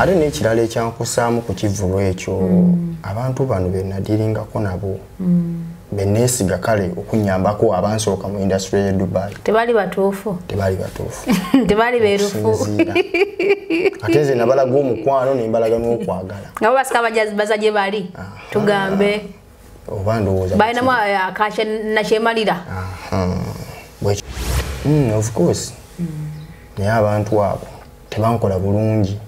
Ate n'ekirala ekyankusaamu ku kivvulu ekyo, abantu bano be nadiringako nabo, be neesiga kale okunyambako abansooka mu industry y'e Dubai, Tebaali batuufu. Tebaali batuufu. Tebaali beerufu. Okusinziira. Ate nze nabalaga omukwano ne mbalaga n'okwagala. Nga bo basika baza gye bali, tugambe Oba ndowooza balinamu akakye nakyemalira. Of course. Naye abantu abo tebankola bulungi.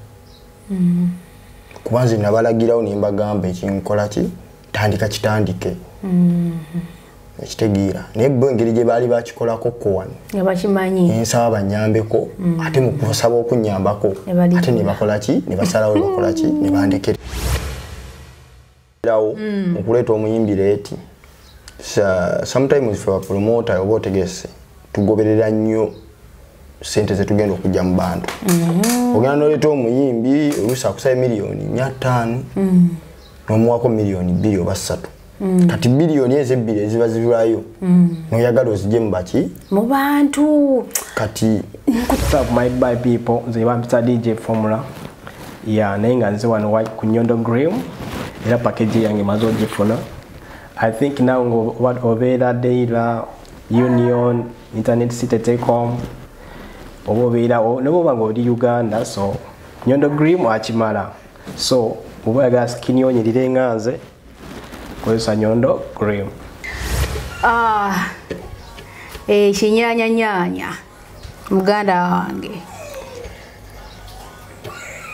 Kuba nze nabalagirawo ne mbagamba ekinkola ki, tandika kitandike. Ekitegeera. Naye bo engeri gye baali bakikolako ko wano, Nga bakimanyi. Nsaba bannyambeko, ate mu kusaba okunnyambako, Ne baligula. Ate ne bakola ki, ne basalawo ne bakola ki, ne bandekerawo okuleeta omuyimbi late. Sometimes ffe bapromota oba otegese tugoberera nnyo sente zetugenda okujja mu bantu. Ogenda n'oleeta omuyimbi, oluusi akusaba 500,000, n'omuwako 2 oba 3. Kati biliyoni ezo ebbiri eziba zibulayo, n'oyagala ozigye mu baki? Mu bantu. Kati What's up, my by people? Nze bampita DJ Formula. Yeah, naye nga nze wano ku Nyondo Grill, era package yange maze ogifuna. I think now ngo obeera Deira, Union, Internet City Telecom, oba obeera ne bw'oba ng'oli Uganda, so Nyondo Grill akimala. So bw'oba oyagala skin onyirire nga nze, kozesa Nyondo Grill. Ah, ekinyanyanyanya muganda wange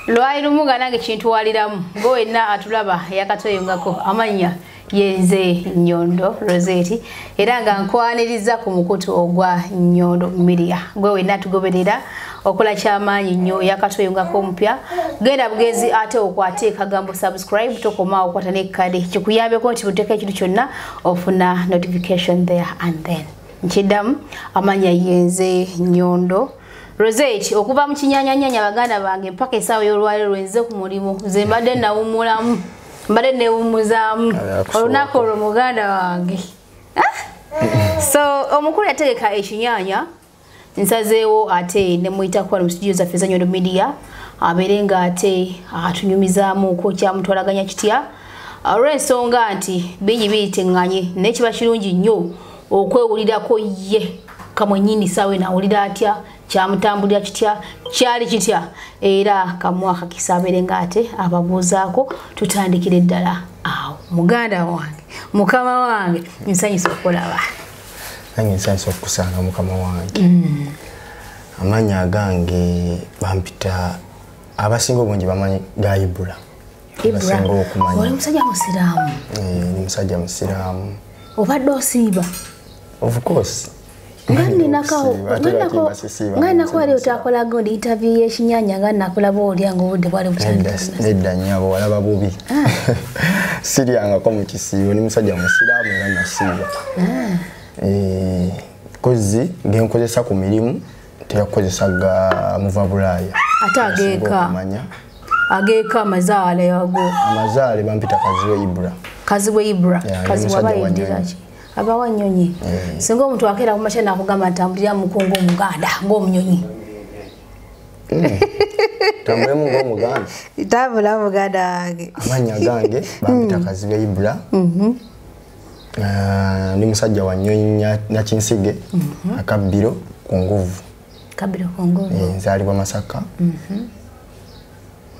lwali lumu nga nange kintwaliramu. Gwe wenna atulaba eyakatweyungako, amannya yenze Nyondo Rosette, era nga nkwaniriza ku mukutu ogwa Nyondo Media. Gwe wenna tugoberera, okola kyamaanyi nnyo. Eyakatweyungako omupya, genda bugezi ate okwate akagambo subscribe, tokoma okwata nekkade kikuyambeko nti buteeka ekintu kyonna ofuna notification there and then. Nkiddamu, amanya yenze Nyondo Rosette okuva mu kinyanyanyanya. Baganda bange, mpaka essaawa y'olwaleero lwenze ku mulimu, nze mbadde nawummulamu, mbadde newummuzaamu olunaku olwo, muganda wange. Ah? So omukulu yategeka ekinyanya, nsazeewo ate ne muyitako wano mu studio zaffe eza Nyondo Media, abeere nga ate atunyumizaamuko kyamutwalaganya kitya, olw'ensonga nti bingi biyiteŋŋanye, naye kiba kirungi nnyo okwewulirako ye kamwenyini saawe nawulira atya, kyamutambulira kitya, kyali kitya, era kamwaka kisa abeere nga ate ababuuzaako. Tutandikire ddala awo. Muganda wange, mukama wange, nsanyusa okulaba. Nange nsanyusa okukusanga, mukama wange. Amannya agange bampita, abasinga obungi bamanyi ga Ibula. Abasinga okumanya. Oli musajja musiraamu? Eh, ndi musajja musiraamu. Obadde osiiba? Of course. Nga ninako wali otakola gundi interview y'ekinyanya, nga nakulaba olya nga obudde bwali butandika. Nedda nnyabo, walaba bubi. Siryangako mu kisiibo, ndi musajja musiraamu era nasiiba. Eh, kozi genkozesa ku mirimu terakukozesa ga muva Bulaaya. Ate ageeka? Okumanya. Ageeka amazaale ago? Amazaale bampita Kazibwe Ibra. Kazibwe Ibra. Yeah, ndi Kazibwe musajja aba wa yeddira nnyonyi. ki? Aba wa nnyonyi. Singa omuntu akeera ku makya nakugamba ntambulira muku ng'omuganda, ng'omunyonyi. Tambulemu ng'omuganda. Tambula, muganda wange. Amannya gange bampita Kazibwe Ibra. Ah, ndi musajja wa nnyonyi Nakinsige, akabbiro ku nguvu. Kabbiro ku nguvu. Eh, nzaalibwa Masaka.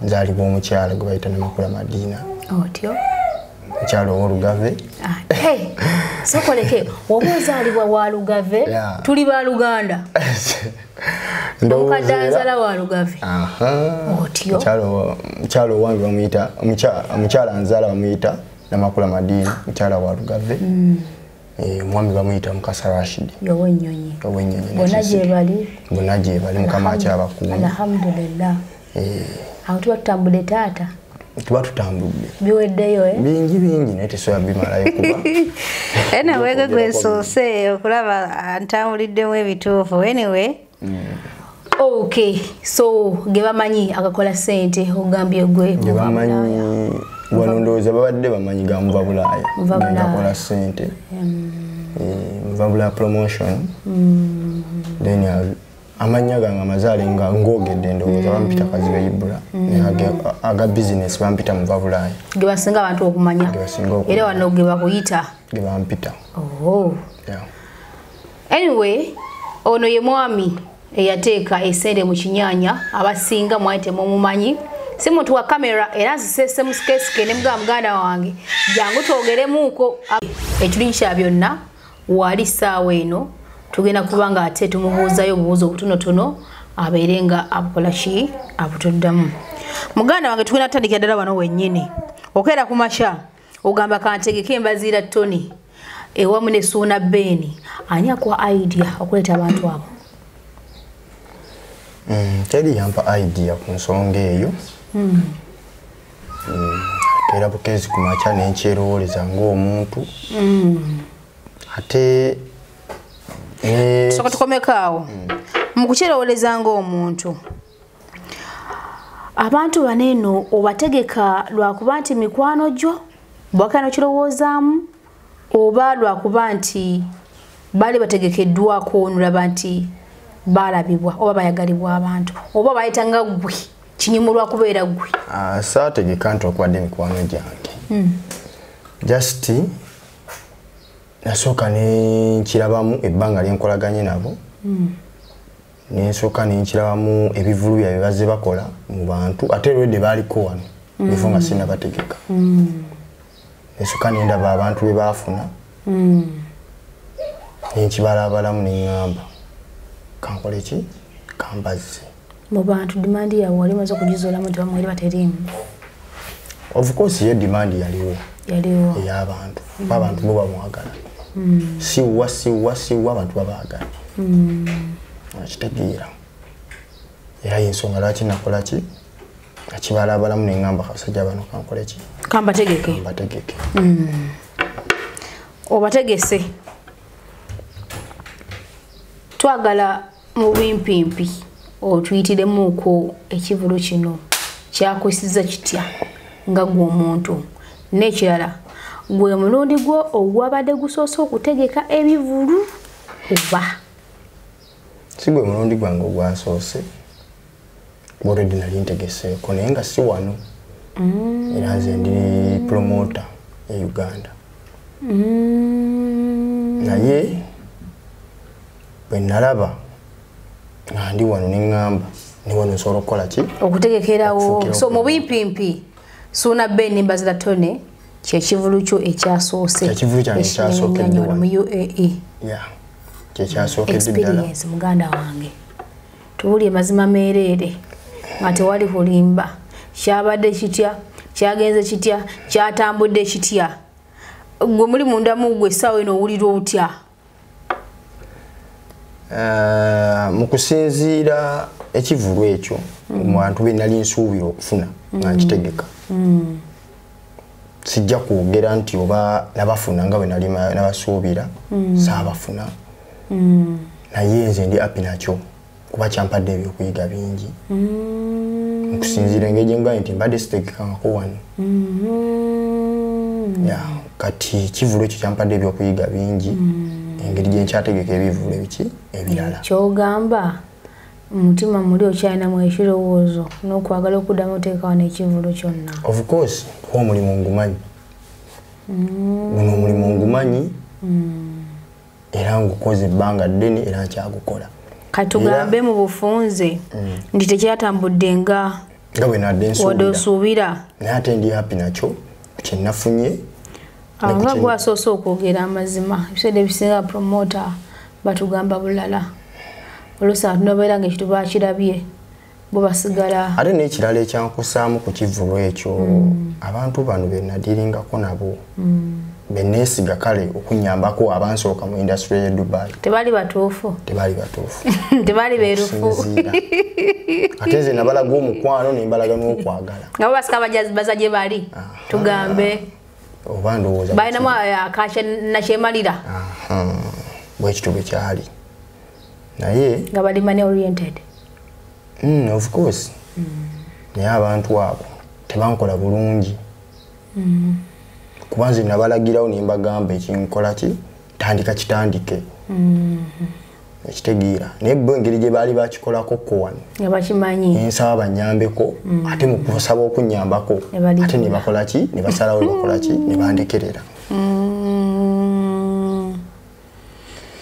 Nzaalibwa omukyala gwe bayita Namakula Madiina. Otyo. Mukyala ow'Olugave. Ah, hey, sokoleke woba ozaalibwa wa Lugave. Tuli ba Luganda. Ndowooza Omukadde era- anzala wa Lugave. Aha. Otyo. Mukyala owange bamuyita omukyala anzaala bamuyita Namakula Madiina, mukyala wa Lugave. Eh, omwami bamuyita Mukasa Rashid. Yowennyonyi. Ow'ennyonyi. Bonna gye bali? Bonna gye bali, Mukama akyabakuuma. Alhamdulillah. Eh, Awo tuba tutambudde, taata. Tuba tutambudde. Biweddeyo, eh? Bingi bingi, naye tesobola bimalayo kuba Anyway, gwe gwesoose okulaba ntambuliddemu ebituufu, anyway. Okay, so ge bamanyi agakola ssente ogambye gwe Gye muva bamanyi Bulaaya. wano ndowooza babadde bamanyi ga muva Bulaaya. Muva Bulaaya. Gakola ssente. Eh, muva Bulaaya promotion. Then Amannya gange amazaale nga ng'ogedde ndowooza bampita Kazibwe Ibra. Aga business bampita Muva Bulaaya. Ge basinga abantu okumanya. Era wano ge bakuyita. Ge bampita. Oh. Yeah. Anyway, ono ye mwami eyateeka esente mu kinyaanya abasinga mwayite mumumanyi. Si muntu wa kamera era nsese musikesike ne muganda wange. Jangu twogeremuuko ekirinnya byonna wali ssaawa eno. Tugenda kubanga ate tumubuuzayo obubuuzo obutonotono abeere nga abukola ki abutuddamu. Muganda wange tugenda kutandikira ddala wano wennyini. Okeera ku makya ogamba kantegeke embaziira Tony ewamu ne Suuna Ben. Ani akuwa idea okuleeta abantu abo? Teri yampa idea ku nsonga eyo. Keera bukeezi ku makya ne nkyerowooleza ng'omuntu. Ate soka tukomeko awo. Mu kukyerowoleza ng'omuntu, abantu bano eno obategeka lwakuba nti mikwano gyo bwakano kirowoozaamu oba lwakuba nti baali bategekeddwako onolaba nti baalabibwa oba bayagalibwa abantu oba bayita nga ggwe kinyumulwa kubeera ggwe? Saategeka nti okubadde mikwano gyange. Just nasooka ne nkirabamu ebbanga lye nkolaganye nabo. Ne nsooka ne nkirabamu ebivvulu byabwe bazze bakola mu bantu ate already baaliko wano bifo nga sinnabategeka. Ne nsooka ne ndaba abantu be baafuna. Ne nkibalabalamu ne ŋŋamba kankole ki kambazze. Mu bantu demand yaabwe wali omaze okugizuulamu nti bamwe eri bateriimu? Of course ye demand yaliwo. Yaliwo. Ey'abantu. Abantu bo bamwagala. Siwa siwa siwa abantu babaagala. Nakitegeera. Era y'ensonga lwaki nakola ki? Nakibalabalamu ne ŋŋamba abasajja bano kankole ki? Kambategeke. Kambategeke. Obategese. Twagala mu bimpimpi otuyitiremuuko ekivvulu kino kyakwesiza kitya nga ggwe omuntu. N'ekirala gwe mulundi gwo ogwabadde gusoose okutegeka ebivvulu oba? Si gwe mulundi gwange ogwasoose, already nali ntegeseeko naye nga si wano. Era nze ndi promoter e Uganda. Naye bwe nalaba nga ndi wano ne ŋŋamba ne wano nsobola okukola ki? Okutegekerawo. So mu bimpimpi Suuna Ben Mbazira Tony kye kivvulu kyo ekyasoose. Kye kivvulu kyange ekyasookedde wano mu UAE. Yeah. Kye kyasookedde ddala. Experience muganda wange. Tuwulye mazima meereere nga tewali kulimba. Kyabadde kitya, kyagenze kitya, kyatambudde kitya. Gwe muli munda mu ggwe essaawa eno owulira otya? Mu kusinziira ekivvulu ekyo mu bantu be nali nsuubira okufuna nga nkitegeka. Sijja kwogera nti oba nabafuna nga bwe nali nabasuubira, saabafuna. Naye nze ndi happy nakyo kuba kyampadde ebyokuyiga bingi. Mu kusinziira engeri gye ngambye nti mbadde sitegekangako wano. Yeah, kati ekivvulu ekyo kyampadde ebyokuyiga bingi. Engeri gye nkyategeka ebivvulu ebiki ebirala. Ky'ogamba mutima muli okyalinamu ekirowoozo n'okwagala okuddamu oteeka wano ekivvulu kyonna? Of course, kuba omulimu ngumanyi. Guno omulimu ngumanyi era ngukoze ebbanga ddene era nkyagukola. Katugambe mu bufunze nti tekyatambudde nga nga bwe nadde wadde osuubira. Naye ate ndi happy nakyo kye nafunye. Nga gwasoose okwogera amazima, ebiseera ebisinga promoter batugamba bulala. Oluusi abantu babeera nga ekintu bakirabye bo basigala. Ate n'ekirala ekyankusaamu ku kivvulu ekyo, abantu bano be nadiringako nabo be neesiga kale okunnyambako abansooka mu industry y'e Dubai. Tebaali batuufu. Tebaali batuufu. Tebaali beerufu. Ate nze nabalaga omukwano ne mbalaga n'okwagala. Nga bo basika baza gye bali tugambe. Oba ndowooza balinamu akakye nakyemalira. Bwe kityo bwe kyali. Naye nga bali money oriented. Of course. Naye abantu abo tebankola bulungi. Kuba nze nabalagirawo ne mbagamba ekinkola ki tandika kitandike. Ekitegeera naye bo engeri gye baali bakikolako ko wano nga bakimanyi nsaba banyambeko ate mu kusaba okunnyambako ate ne bakola ki ne basalawo ne bakola ki ne bandekerera.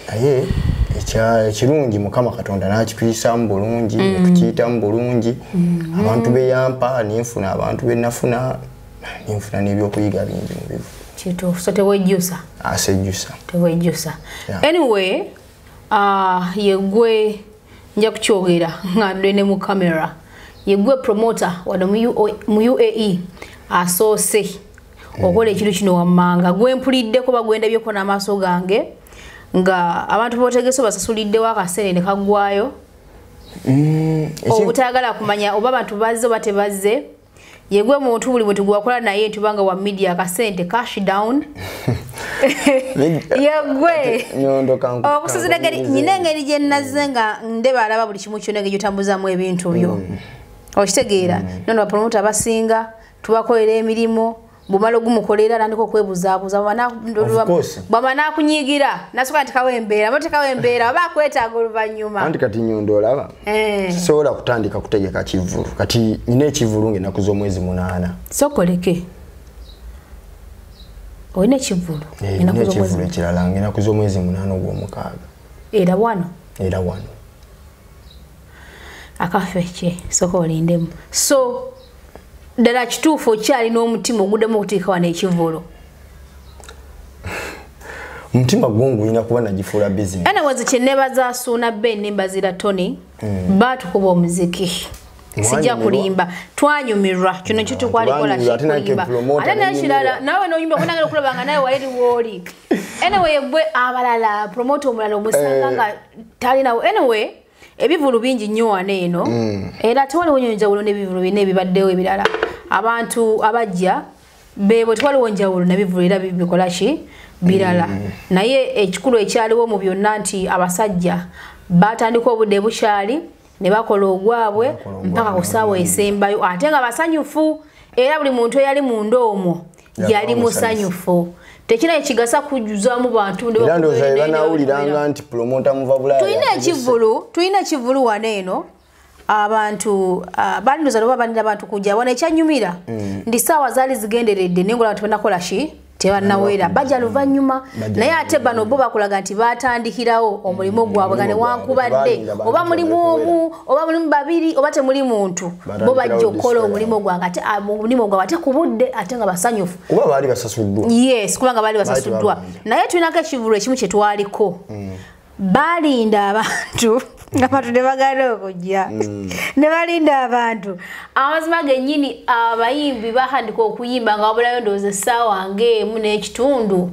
Naye ekirungi Mukama Katonda n'akituyisaamu bulungi ne tukiyitamu bulungi. Abantu be yampa nenfuna abantu be nafuna nenfuna n'ebyokuyiga bingi mu bivu. Kituufu, so tewejjusa? Asejjusa. Tewejjusa. Anyway, yegwe nja kukyogera nga ndi ne mu kamera. Yegwe promoter wano mu UAE asoose okola ekintu kino wammanga. Gwe mpuliddeko bagwendabyeko n'amaaso gange nga abantu botegese basasuliddewo akasente ne kaggwayo. Obutayagala kumanya oba abantu bazze oba tebazze. Yegwe muntu buli muntu gwakola naye tubanga wa media akasente cash down. Yegwe okusuzira ngeri nyina engeri gye nazze nga ndeba alaba buli kimu kyonna ng'ejotambuzamu ebintu byo. Okitegeera nono bapromoter abasinga tubakolera emirimu bumala ogumukolera atandika okwebuzaabuza bw'amala n'akunyiigira nasooka nti kawa embeera oba tekawa embeera oba akwetaaga oluvannyuma. Anti kati Nyondo olaba sisobola kutandika kutegeka kivvulu kati nina ekivvulu ng'ennaku z'omwezi 8. Sokoleke olina ekivvulu ekivvulu ekirala ng'ennaku z'omwezi 8 ogw'omukaaga. Era wano? Era wano. Akafe ki sooka olindemu. So ddala kituufu okyalina omutima oguddemu okuteeka wano ekivvulu? Omutima gwo nguyina kuba nagifuula business. Anyways, kye neebaza Suuna Ben ne Mbazira Tony baatukuba omuziki. Sijja kulimba twanyumirwa kino kyo tukwalikola kikulimba ate n'ekirala naawe n'oyimba kunagenda okulaba nga nawe wali wooli. Anyway, gwe abalala promoter omulala omusanga nga talinawo. Anyway, ebivulu bingi nnyo wano eno era tewaliwo nnyo njawulo n'ebivulu bina ebibaddewo ebirala. Abantu abajja beebo tewaliwo njawulo n'ebivulu era bikola ki birala. Naye ekikulu ekyaliwo mu byonna nti abasajja batandika obudde bukyali ne bakola ogwabwe mpaka ku ssaawa esembayo ate nga basanyufu era buli muntu eyali munda omwo yali musanyufu. Tekina ekigasa kujjuzaamu bantu era ndowooza banawuliranga nti promoter muva Bulaaya. Tulina ekivvulu wano eno abantu balindoza oba balina abantu kujja wano ekyanyumira ndi ssaawa zaali zigenderedde naye ng'olaba tebannakola ki tebannawera bajja luvannyuma. Naye ate bano bo bakulaga nti batandikirawo omulimu gwabwe nga newankubadde oba mulimu omu oba mulimu babiri oba temuli muntu bo bajja okukola omulimu gwange ate omulimu gwabwe ate ku budde ate nga basanyufu. Kuba baali basasuddwa. Yes, kubanga baali basasuddwa. Naye tulinako ekivvulu ekimu kye twaliko. Balinda abantu abantu ne bagaana okujja ne balinda abantu. Amazima gennyini abayimbi batandika okuyimba nga wabulayo ndowooza essaawa ng'emu n'ekitundu.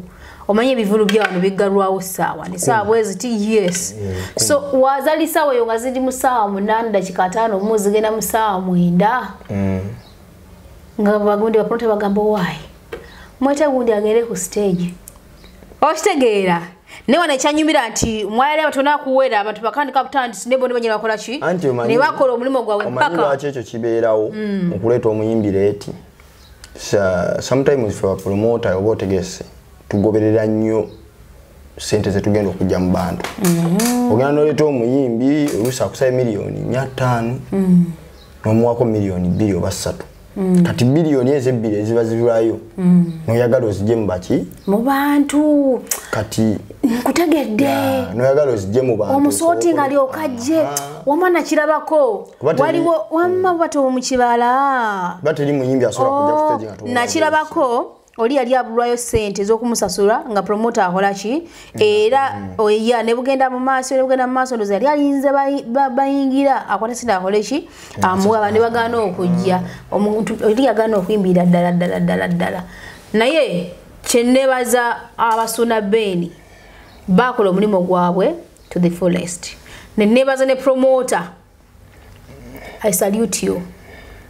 Omanyi ebivvulu bya wano biggalwawo ssaawa ne ssaawa bwe ziti yes. So waazali ssaawa eyo nga ziri mu ssaawa 8:05 zigenda mu ssaawa 9 nga bagundi bapromoter bagamba waayi mwete gundi agende ku stage. Okitegeera naye wano ekyanyumira nti mwayali abantu nakuwera abantu bakandika butandisi ne bo ne banyera bakola ki ne bakola omulimu gwabwe mpaka. Omanyi lwaki ekyo kibeerawo okuleeta omuyimbi late? Sometimes for a promoter oba otegese tugoberera nnyo ssente ze tugenda okujja mu bantu. Ogenda n'oleeta omuyimbi oluusi akusaba miliyoni 500 n'omuwaako miliyoni 2 oba 3. Kati biliyoni ezo ebbiri eziba zibulayo n'oyagala ozigye mu baki? Mu bantu. Kati nkutegedde n'oyagala ozigye mu bantu. Omusooti nga lyokajje wamma nakirabako waliwo wamma bato mu kibala. Ba teri muyimbi asobola kujja ku stage nga tomuwa. Nakirabako oli yali abulwayo ssente ez'okumusasula nga promoter akola ki era oya ne bugenda mu maaso ne bugenda mu maaso ndowooza yali alinze bayingira akwate ssente akole ki amuwa abandi bagaana okujja omuntu oli yagaana okuyimbira ddala ddala ddala ddala. Naye kye neebaza Abasuuna Ben bakola omulimu gwabwe to the fullest. Ne neebaza ne promoter, I salute you.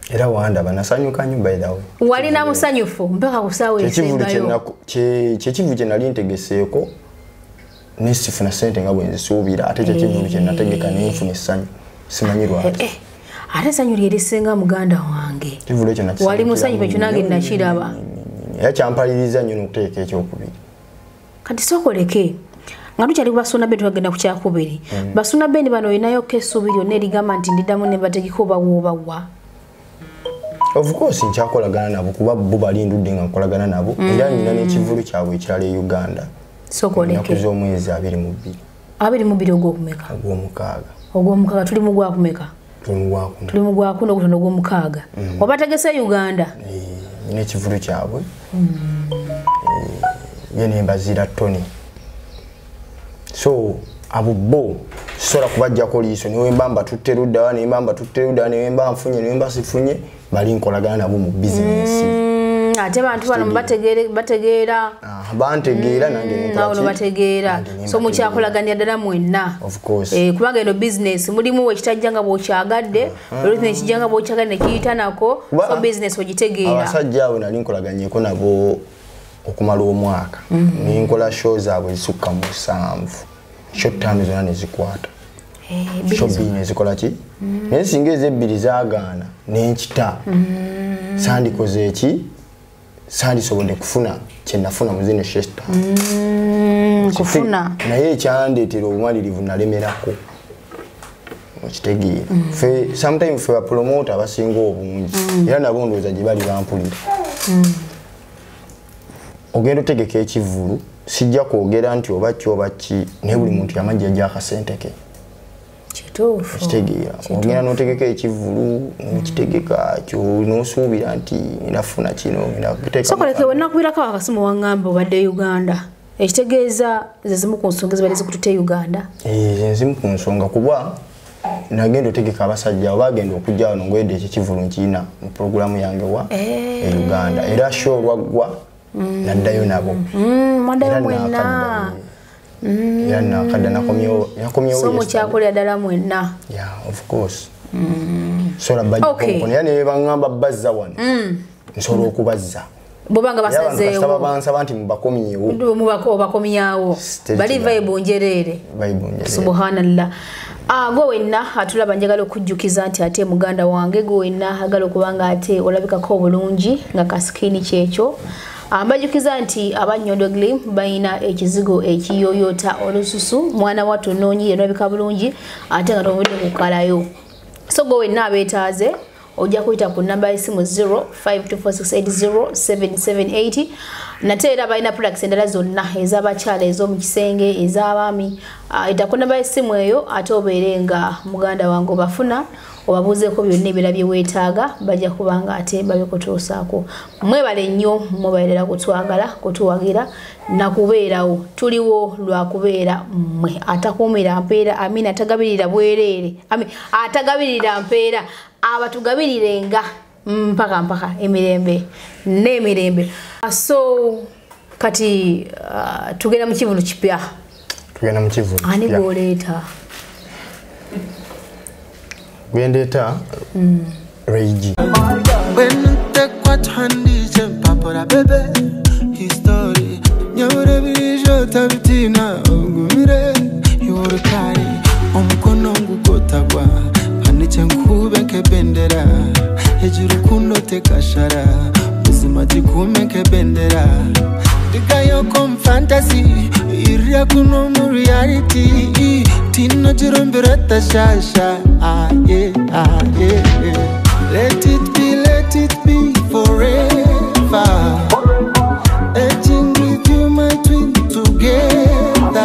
Era wandaba nasanyuka nnyo by the way. Walina musanyufu mpaka ku ssaawa esembayo. Kyekivvulu kye nali ntegeseeko ne sifuna ssente nga bwe nzisuubira ate kyekivvulu kye nategeka ne nfuna essanyu simanyi lwaki. Ate essanyu lye lisinga muganda wange. Ekivvulu ekyo nakisanyukiramu. Wali musanyufu ekyo nange nakiraba. Era kyampaliriza nnyo n'okuteeka ekyokubiri. Kati sookoleke Nga tukyali ku Basuna Band, twagenda ku kyakubiri. Basuna Band bano olinayo ko essuubi lyonna erigamba nti ndiddamu ne bategeka obawa? Of course nkyakolagana nabo, kuba bo bali ndudde nga nkolagana nabo, era nina n'ekivulu kyabwe ekirala e Uganda. Sokoleke. Ennaku z'omwezi 22. 22 ogw'okumeka? Ogw'omukaaga. Ogw'omukaaga, tuli mu gwakumeka? Tuli mu gwakuna. Tuli mu gwakuna, ogutano ogw'omukaaga. Obategese Uganda? Nina ekivulu kyabwe. Ye nembaziira Tony. So abo bo sobola kubajjako liiso, niwe mba mbatutte ludda, ne mba mbatutte ludda, ne mba nfunye, ne mba sifunye, bali nkolagana nabo mu bizinensi. Ate abantu bano bategeera. Bantegeera nange ne nkola ki? Bategeera. So mukyakolaganira ddala mwenna. Of course. Kubanga eno business mulimu ekitajja nga bw'okyagadde, oluusi nekijja nga bw'okyagadde ne kiyita nako, so business ogitegeera. Abasajja abo nali nkolaganyeko nabo okumala omwaka. Nenkola show zaabwe ezisukka mu 7. Show 5 zonna ne zikwata. Show 2 ne zikola ki? Naye singa ezebbiri zaagaana ne nkita. Sandikoze eki? Sandisobodde kufuna kye nafuna mu zino show 5. Kufuna. Naye ekyandeetera obumalirivu nalemerako. Okitegeera. Ffe sometimes ffe bapromoter abasinga obungi, era nabo ndowooza gye bali bampulira. Ogenda otegeka ekivvulu, sijja kwogera nti oba ki oba ki, naye buli muntu yamajja ajja akasente ke. Kituufu. Okitegeera. Ogenda n'otegeka ekivvulu, n'okitegeka n'osuubira nti nafuna kino, nina Sokoleke, we nakubirako akasimu waŋŋamba obadde Uganda. Ekitegeeza ze zimu ku nsonga ezibadde zikututte Uganda? Ze zimu ku nsonga, kuba nagenda otegeka abasajja abo bagenda okujja wano ng'oyedde ekyo ekivvulu nkirina mu pulogulaamu yange wa e Uganda. Era show olwaggwa naddayo nabo. Mwaddayo mwenna. Era nakadda nakomyewo. So mukyakolera ddala mwenna. Yeah, of course. Sobola bajja kumpona, era ne baŋŋamba bazza wano. Nsobola okubazza. Bw'obanga basazeewo. Kasaba bansaba nti mubakomyewo. Mubakomyawo. Bali vibe njereere. Vibe njereere. Subhanallah. Gwe wenna atulaba, njagala okujjukiza nti ate muganda wange, gwe wenna agala okuba nga ate olabikako obulungi nga kasikini kyekyo. Mbajjukiza nti aba Nyondo Glim balina ekizigo ekiyoyota olususu, mwana wattu noonyi yenolabika bulungi ate nga tovudde kukalayo. So gwe wenna abeetaaze ojja kuyita ku namba y'essimu 0524680778. Nate era balina products endala zonna ez'abakyala, ez'omu kisenge, ez'abaami. Yita ku namba y'essimu eyo ate obeere nga muganda wange obafuna, obabuuzeeko byonna ebirala bye weetaaga, bajja kuba nga ate babikutuusaako. Mwebale nnyo, mwebalira kutwagala, kutuwagira na kubeerawo. Tuliwo lwa kubeera mmwe. Atakuumira mpeera, amina, atagabirira bwereere, atagabirira mpeera, abatugabirirenga mpaka mpaka emirembe n'emirembe. So kati tugenda mu kivulu kipya. Tugenda mu kivulu kipya. Ani gw'oleeta? Gwendeeta Ray G. Let it be forever. Edging with you, my twin, together.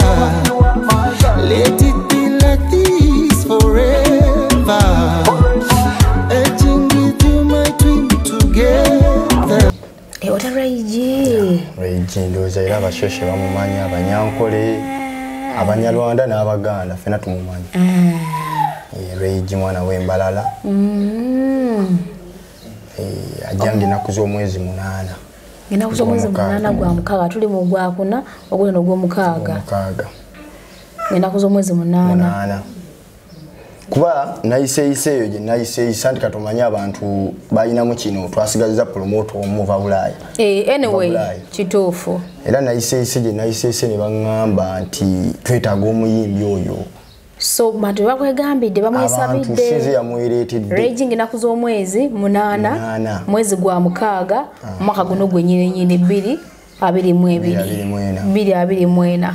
Let it be like this forever. Edging with you, my twin, together. What a Ray G. Ray G, ndowooza era abashoshe bamumanyi, abanyankole, abanyarwanda n'abaganda ffenna tumumanyi. Ray G mwana w'Embalala. Ajja ennaku z'omwezi 8. Ennaku z'omwezi 8 gwa mukaaga, tuli mu gwakuna, ogwo ogw'omukaaga. Mukaaga. Ennaku z'omwezi 8. Kuba nayiseeyise eyo gye nayiseeyisa nti katumanye abantu balinamu kino, twasigazza promoter omu ova Bulaaya. Anyway, kituufu. Era nayiseeyise gye nayiseeyise ne baŋŋamba nti twetaaga omuyimbi oyo. So bantu bakwegambidde, bamwesabidde. Abantu sinze yamwereetedde. Ray G ennaku z'omwezi 8, mwezi gwa mukaaga, omwaka guno gwennyini nnyini 2022. 2024.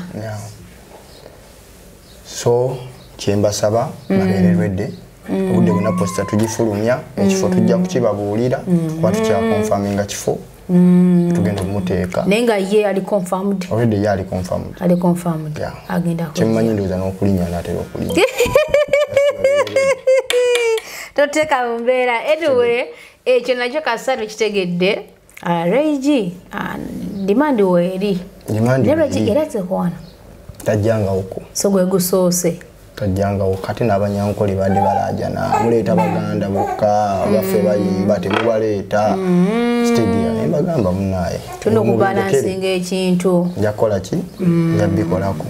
So kyembasaba babeere ready. Obudde bwonna poster tugifulumya, ekifo tujja kukibabuulira kuba tukyakonfaminga kifo tugenda okumuteeka. Naye nga ye ali confirmed. Already ye ali confirmed. Ali confirmed. Yeah. Agenda Kyemmanyi ndowooza n'okulinnya anaatera okulinnya. Toteeka mu mbeera. Anyway, ekyo nakyo kasita tukitegedde. Ray G, demand weeri. Demand Naye Ray G weeri. era tekwana. Tajjangawoko. So gwe gusoose. Tajjangawo kati n'abanyankole badde balaajana, muleeta baganda bokka, baffe bayimba temubaleeta. Kitegeera naye mbagamba munnaaye. Tulina okubalansinga ekintu. Nja kukola ki? Nja bikolako.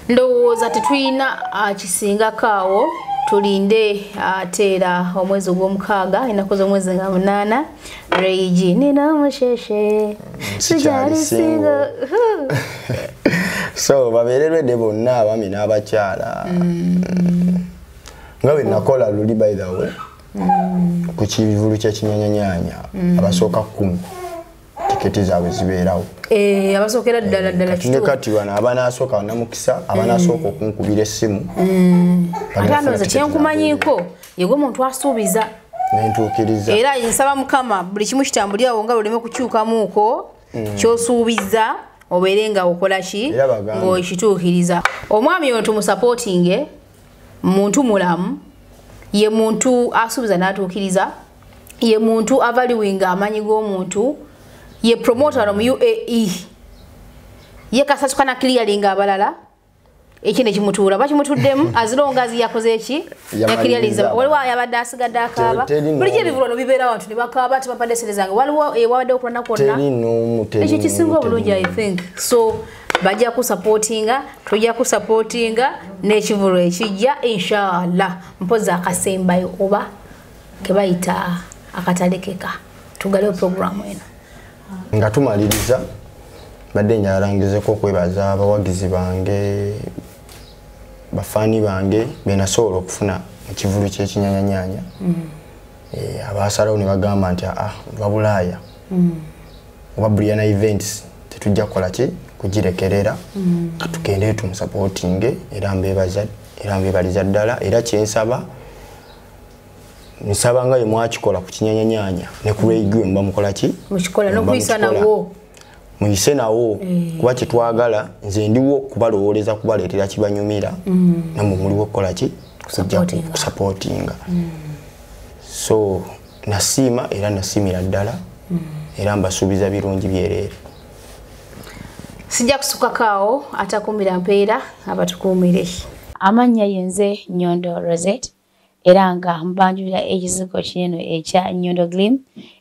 Ndowooza tetulina kisingako awo, tulinde ate era omwezi ogw'omukaaga, ennaku z'omwezi nga 8, Ray G nina omusheshe Sikyali sikyali single. So babeere ready bonna abaami n'abakyala. Nga bwe nakola luli by the way, ku kivvulu ky'ekinyanyanyanya abasooka 10 tiketi zaabwe zibeerawo. Abasookera ddala ddala Kati ne kituufu. kati bano abanaasooka bannamukisa, abanaasooka okunkubira essimu. Ate ano nze kyenkumanyiiko ye gwe omuntu asuubiza. Nentuukiriza. Era nsaba Mukama buli kimu kitambulire awo nga luleme kukyukamuuko ky'osuubiza obeere nga okola ki Era bagambe. ng'okituukiriza. Omwami ono tumusapootinge, muntu mulamu, ye muntu asuubiza n'atuukiriza, ye muntu avaluinga amaanyi g'omuntu, ye promoter wano mu UAE, ye kasasuka na clearinga abalala, ekyo ne kimutuula bakimutuddemu as long as yakoze eki Yamaliriza. yakiriyaliza. Waliwo ayabadde asigadde akaaba. Teri Bulijjo n'omu. ebivvulu wano bibeerawo abantu ne bakaaba tebampadde ssente zange. Waliwo ewabaddewo okulwana kwonna. Teri n'omu, teri Ekyo kisinga n'omu, obulungi, teri I think. So bajja kusupportinga, tujja kusupportinga n'ekivvulu ekijja inshallah. Mpozi akasembayo oba ke bayita akatalekeka. Tugalewo programu eno. Nga tumaliriza, badde njalangizeko okwebaza abawagizi bange, bafaani bange be nasobola okufuna mu kivvulu ky'ekinyanyanyanya. Abaasalawo ne bagamba nti ova Bulaaya. Oba Brianna Events tetujja kukola ki kugirekerera. Katugende tumusupportinge, era mbeebaza, era mbeebaliza ddala, era kyensaba nsaba nga bwe mwakikola ku kinyanyanyanya ne ku Ray G muba mukola ki? Mukikola Muba n'okuyisa mukikola. nawo. Muyise nawo, kuba kye twagala nze ndiwo kubalowooleza kubaleetera kibanyumira. Nammwe muliwo kukola ki? Kujja Kusupportinga. kusupportinga. So nasiima era nasiimira ddala. Era mbasuubiza birungi byereere. Sijja kusukako awo, atakuumira mpeera abatukuumire. Amannya ye nze Nyondo Rosette, era nga mbanjulira ekizigo kinene ekya Nyondo Glim.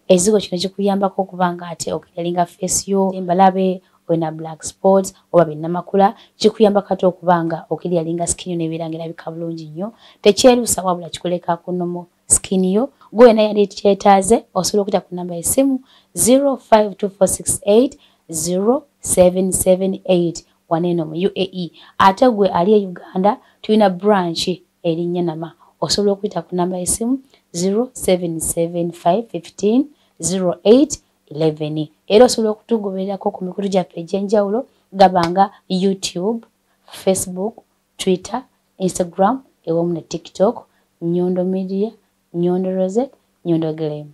Ekizigo kino kikuyambako okuba nga ate okiralinga face yo, embalabe, olina black spots oba binnamakula, kikuyambako ate okuba nga okiryalinga skin yo n'ebeera nga erabika bulungi nnyo. Tekyerusa wabula kikuleka ku normal skin yo. Gwe yenna yali kyetaaze osobola okuyita ku namba y'essimu 0524680778 wano eno mu UAE. Ate gwe ali e Uganda tulina branch eri Nyanama, osobola okuyita ku namba y'essimu 0775150811. Era osobola okutugobererako ku mikutu gyaffe egy'enjawulo gabanga YouTube, Facebook, Twitter, Instagram ewamu ne TikTok, Nyondo Media, Nyondo Rosette, Nyondo Glam.